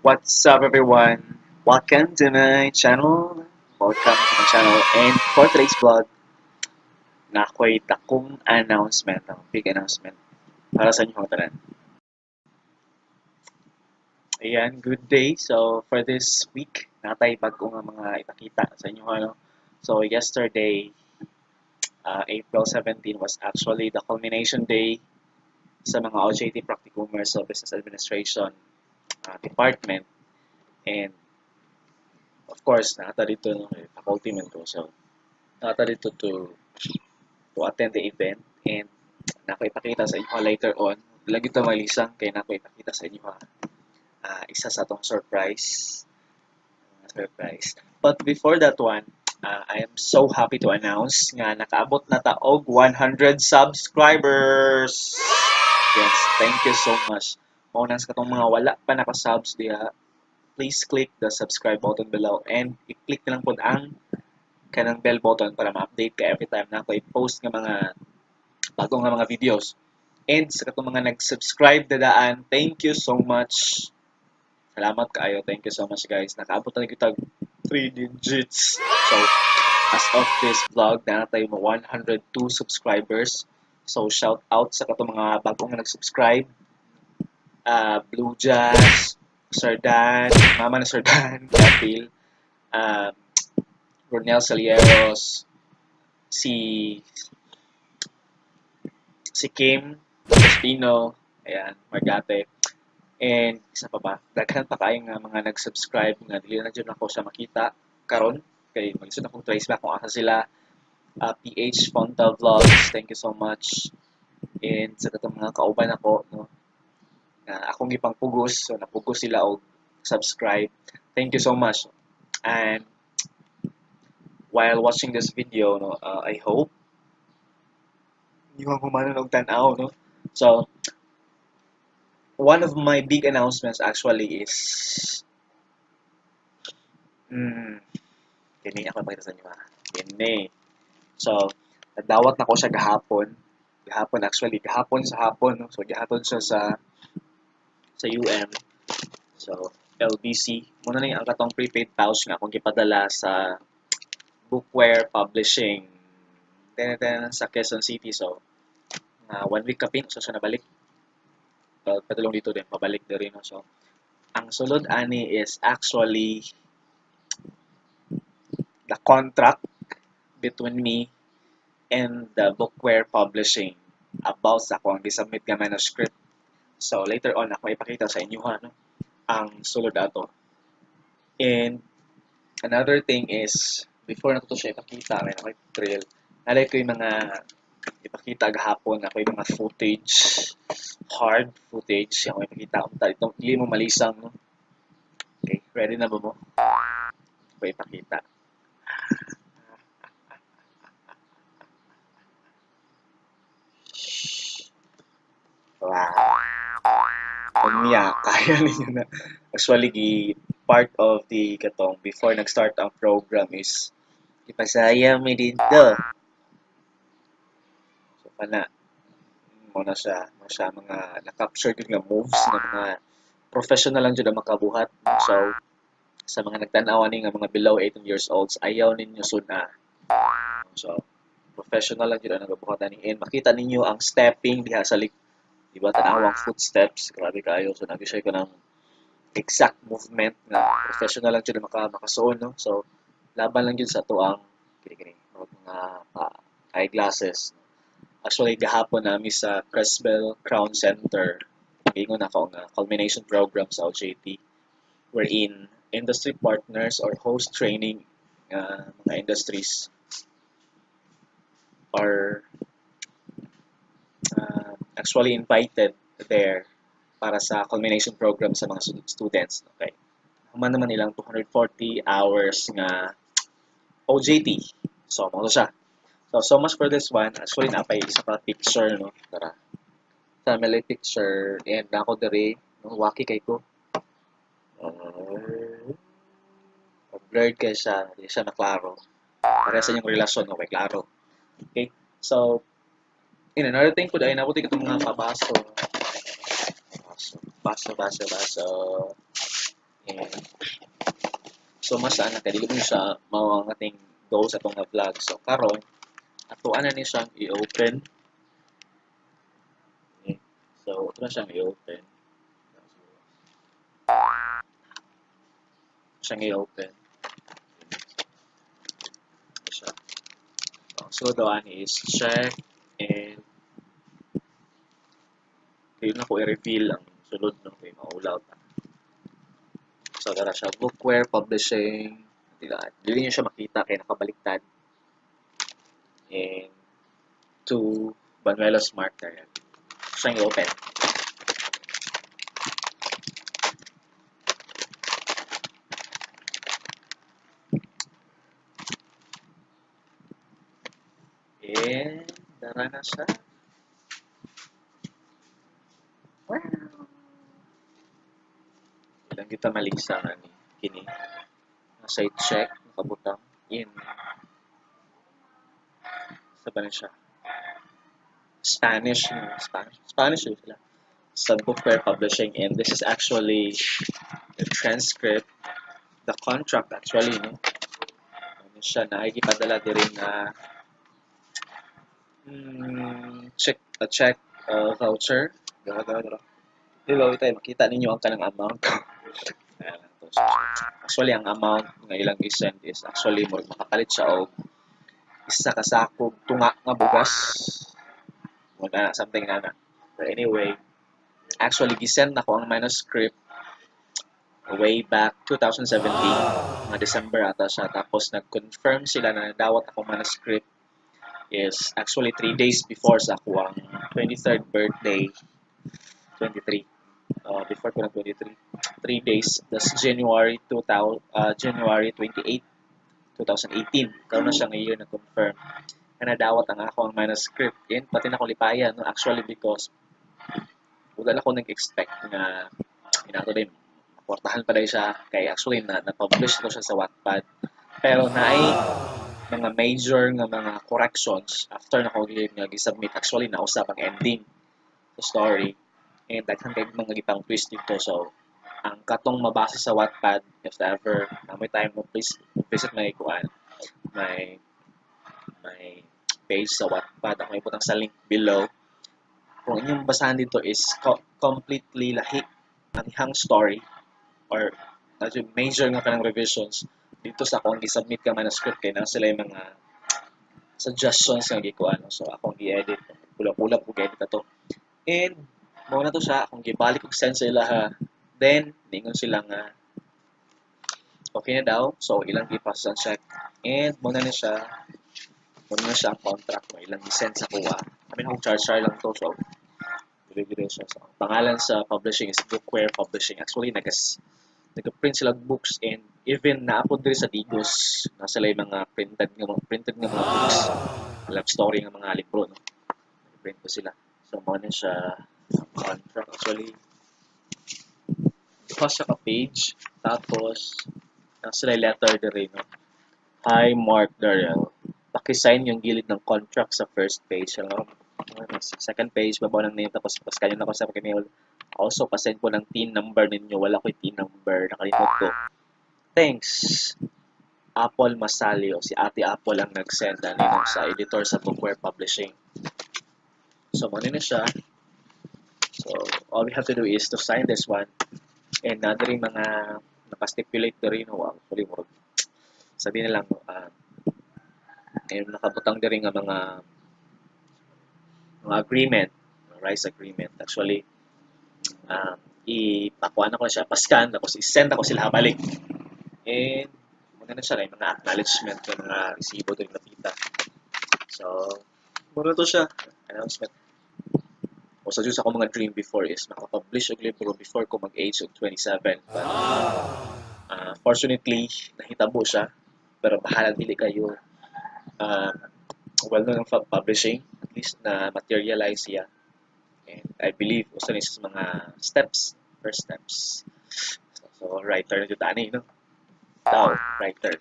What's up, everyone? Welcome to my channel. Welcome to my channel. And for today's vlog, naa ko'y dakong announcement, ang big announcement para sa inyong tanan. Ayan, good day. So for this week, naa tay bago nga mga ipakita sa inyo, ano. So yesterday, April 17 was actually the culmination day sa mga OJT practicumers sa Business Administration Department. And of course, naa ta didto, no, eh, faculty man ko. So naa ta didto to attend the event and naa ko ipakita sa inyo later on. Lagi to malisang kay naa ko ipakita sa inyo isa sa atong surprise. Surprise. But before that one, I am so happy to announce nga nakaabot na ta og 100 subscribers. Yes, thank you so much. Mao nang sa katong mga wala pa naka-subs diha, please click the subscribe button below and i-click na lang pod ang kanang bell button para ma-update ka every time na ako i-post nga mga bago nga mga videos. And sa katong mga nag-subscribe na daan, thank you so much. Salamat kaayo. Thank you so much, guys. Nakaabot na kita 3 digits. So, as of this vlog, naa tay 102 subscribers. So, shout out sa katong mga bagong nag-subscribe. Blue Jazz, Sir Dan, Mama na Sir Dan, Kapil, Ronel Salieros, si Kim, Cristino, ayan, Margate, and isa pa ba, daghan pa kaayo nga mga nag-subscribe nga dili na jud nako siya makita karon kay maglisod akong trace back kung asa sila. PH Fonta Vlogs, thank you so much. And sa katong mga kauban ako, no, na akong gipangpugos, so napugos sila og subscribe. Thank you so much. And while watching this video, no, I hope inyong humanon og tan-aw, no? So, one of my big announcements actually is kini ako ipakita sa inyo ha. Kini. So, nadawat na ko siya gahapon. Gahapon actually, gahapon sa hapon, no? So, gihatod siya sa UM. So, LBC. Mao na ang katong prepaid pouch nga akong gipadala sa Bookware Publishing ten sa Quezon City. So, one week kapin, so siya nabalik. Well, padulong didto din, pabalik diri, no? So, ang sulod ani is actually the contract between me and the Bookware Publishing about sa akong gisubmit nga manuscript. So, later on, ako ipakita sa inyo ha, no, ang sulod ato. And another thing is, before na to siya ipakita, kay ako trail, alay ko yung mga ipakita gahapon, ako yung mga footage, hard footage, ako ipakita. Unta, itong dili mo malisang, no? Okay, ready na ba mo? Ako ipakita. Wow. Unya, kaya ninyo na. Actually, gi part of the katong before nag-start ang program is ipasaya mi didto. So kana mao na siya mga na-capture gyud nga moves nga mga professional lang jud ang makabuhat. So sa mga nagtan-aw ani nga mga below 18 years olds, ayaw ninyo suna. So professional lang jud ang nagabuhat ani and makita ninyo ang stepping diha sa lik, di ba, tan-aw ang footsteps, grabe kaayo. So nag ko ng exact movement nga professional lang jud ang makasuon, no? So laban lang jud sa ato ang kini kini mga eyeglasses. Actually, gahapon nami sa Cresbel Crown Center, ingon ako nga culmination program sa OJT wherein industry partners or host training mga industries are actually invited there para sa culmination program sa mga students. Okay. Human naman ilang 240 hours nga OJT. So, mao siya. So, so much for this one. Actually, naa pay isa pa picture, no? Tara. Family picture. And ako diri, no? Waki kay ko. Blurred kay siya. Hindi siya naklaro. Para sa inyong relasyon, okay, klaro. Okay? So, in another thing po, dahil nabuti itong mga pabaso. Baso, baso, baso, baso. And so mas ana kay dili mo siya mao ang ating goal sa atong vlog. So karon ato ana ni siyang i-open. Okay. So ato na siyang i-open. Siyang i-open. Siya. So the one is check and dili na ko i-reveal ang sulod no kay maulaw ta. So dara siya Bookware Publishing. Dili niyo siya makita kay nakabaliktad. And to Banuelos Mark Darrell. Siyang i-open. And dara na siya. Wow! Ilang kita malisa nga ni kini. Nasa check nakabutang in sa ba na siya? Spanish, no? Spanish, Spanish yun sila. Sa Bookware Publishing, and this is actually the transcript, the contract actually, no? Ano siya na ay gipadala diri na check a check voucher. Dara dara dara. Hello, tayo makita ninyo ang kanang amount. Actually, ang amount nga ilang i-send is actually mo makapalit siya og isa ka sakog tunga nga bugas. Wala na, something na na. But anyway, actually gisend nako ang manuscript way back 2017, mga December ata siya. Tapos nag-confirm sila na nadawat akong manuscript is actually 3 days before sa ako ang 23rd birthday, 23. Before ko ng 23, 3 days, that's January 2000, January 28, 2018. Karon na siya ngayon na-confirm na nadawat ang ako ang manuscript. And pati na ko lipayan, no? Actually, because wala na ko nag-expect nga inato din maportahan pa dahil siya kay actually na na-publish na siya sa Wattpad. Pero naay mga major nga mga corrections after na ko nga gi-submit. Actually nausap ang ending sa story and daghan kay mga gipang twist dito. So ang katong mabasa sa Wattpad, if ever na may time mo, please visit my kuan, my my page sa Wattpad. Ako ibutang sa link below. Kung inyong basahan dito is completely lahi ang ihang story or major nga kanang revisions dito sa akong gi-submit ka manuscript kay na sila yung mga suggestions nga gikuan. So akong gi-edit, kulap-kulap ko gi-edit ato. And mao na to siya, akong gibalik og send sa ila ha. Then ningon sila nga okay na daw, so ilang gi-process ang check and mao na ni siya, mao na siya ang contract mo ilang gi-send sa kuha. I mean, akong char-char lang to, so dili siya. So, ang pangalan sa publishing is Bookware Publishing. Actually, nag-print sila books and even naapod diri sa Digos na sila yung mga printed nga mga books, love story nga mga libro, no? Nag-print ko sila. So mao na siya ang contract. Actually, duha siya ka page, tapos na sila letter diri, no? Hi Mark Darrell, paki-sign yung gilid ng contract sa first page. Ano? Second page, babaw ng name, tapos paskanyo na ko sa email. Also, pasend ko ng TIN number ninyo. Wala ko'y TIN number. Nakalimot ko. Thanks. Apple Masalio. Si Ate Apple ang nag-send ano, sa editor sa Bookware Publishing. So, muna na siya. So, all we have to do is to sign this one. And na rin mga nakastipulate na rin. Oh, actually, sabi na lang, ayun, nakabutang din nga mga agreement, rights agreement. Actually, ipakuan ako na siya, paskan, tapos i-send ako sila balik. And, muna na siya, mga acknowledgement, yung mga resibo doon napita. So, muna to siya, announcement. O sa Diyos, ako mga dream before is makapublish og libro before ko mag-age of 27. But, fortunately, nahitabo siya. Pero bahala dili kayo well known ang publishing, at least na materialize siya. And I believe usa ni sa mga steps, first steps. So writer na jud ani, no? Daw, writer.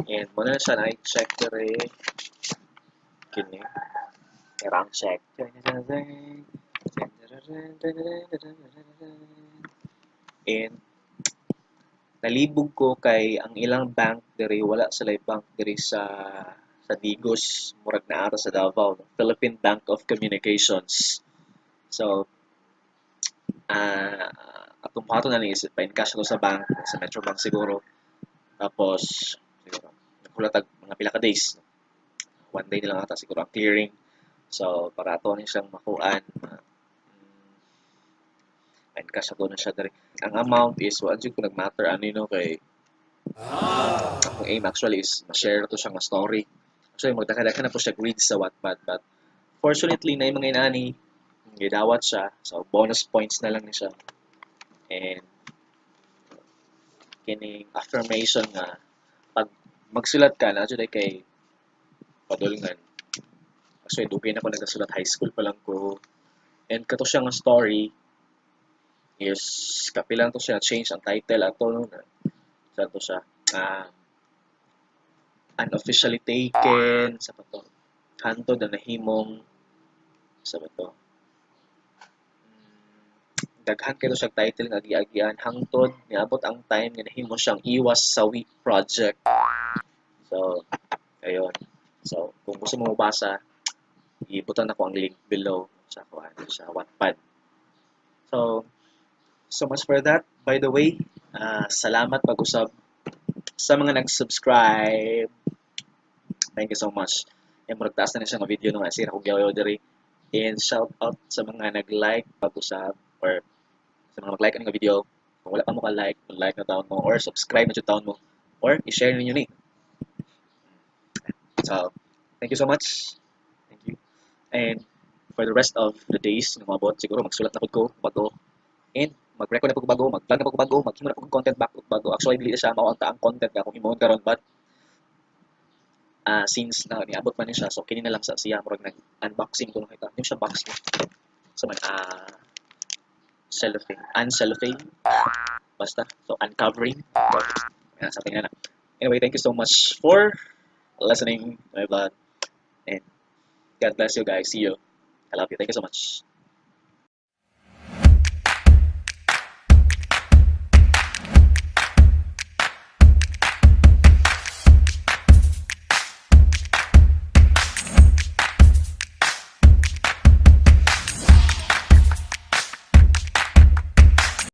And muna na siya na check dire kini. Erang check. And Nalibog ko kay ang ilang bank diri, wala sila bank diri sa Digos, murag naa ra sa Davao, no? Philippine Bank of Communications. So atong buhaton na ni is pa-encash to sa bank, sa Metro Bank siguro. Tapos siguro naghulat mga pila ka days. One day na lang ata siguro ang clearing. So para ato ni siyang makuan, encash ato na siya diri. Ang amount is wa jud ko nag-matter ani, no, kay akong aim actually is ma-share to siya nga story. Actually, magdaka-daka na po siya reads sa Wattpad, but fortunately na yung mga inani gidawat siya, so bonus points na lang ni siya. And kining affirmation nga pag magsulat ka na jud ay kay padulngan. Actually, dugay na ko nagasulat, high school pa lang ko. And kato siya nga story is kapilang to siya change ang title ato, no, na sa to siya unofficially taken sa pa to hantod na nahimong sa ba to, daghan kayo siya title nga giagian hangtod niabot ang time nga nahimo siyang Iwas Sawi Project. So ayun, so kung gusto mo mabasa, ibutan ako ang link below sa kuan, sa Wattpad. So so much for that. By the way, salamat pag-usab sa mga nag-subscribe. Thank you so much. And murag taas na ni siya nga video, no, nga sira ko gyaw diri. And shout out sa mga nag-like pag-usab or sa mga mag-like ani nga video. Kung wala pa mo ka-like, like na taon mo or subscribe na jud taon mo or i-share ninyo ni. So, thank you so much. Thank you. And for the rest of the days nga moabot, siguro magsulat na pud ko bago and mag-record na pud ko bago, mag-vlog na pud ko bago, maghimo na pud ko content back bago. Actually, dili siya mao ang taang content nga akong himuon karon, but since na niabot man ni siya, so kini na lang sa siya, murag nag-unboxing ko nakita. Yung siya box mo. So man cellophane, uncellophane, basta. So uncovering. So, sa tingnan na. Anyway, thank you so much for listening to my vlog. And God bless you guys. See you. I love you. Thank you so much.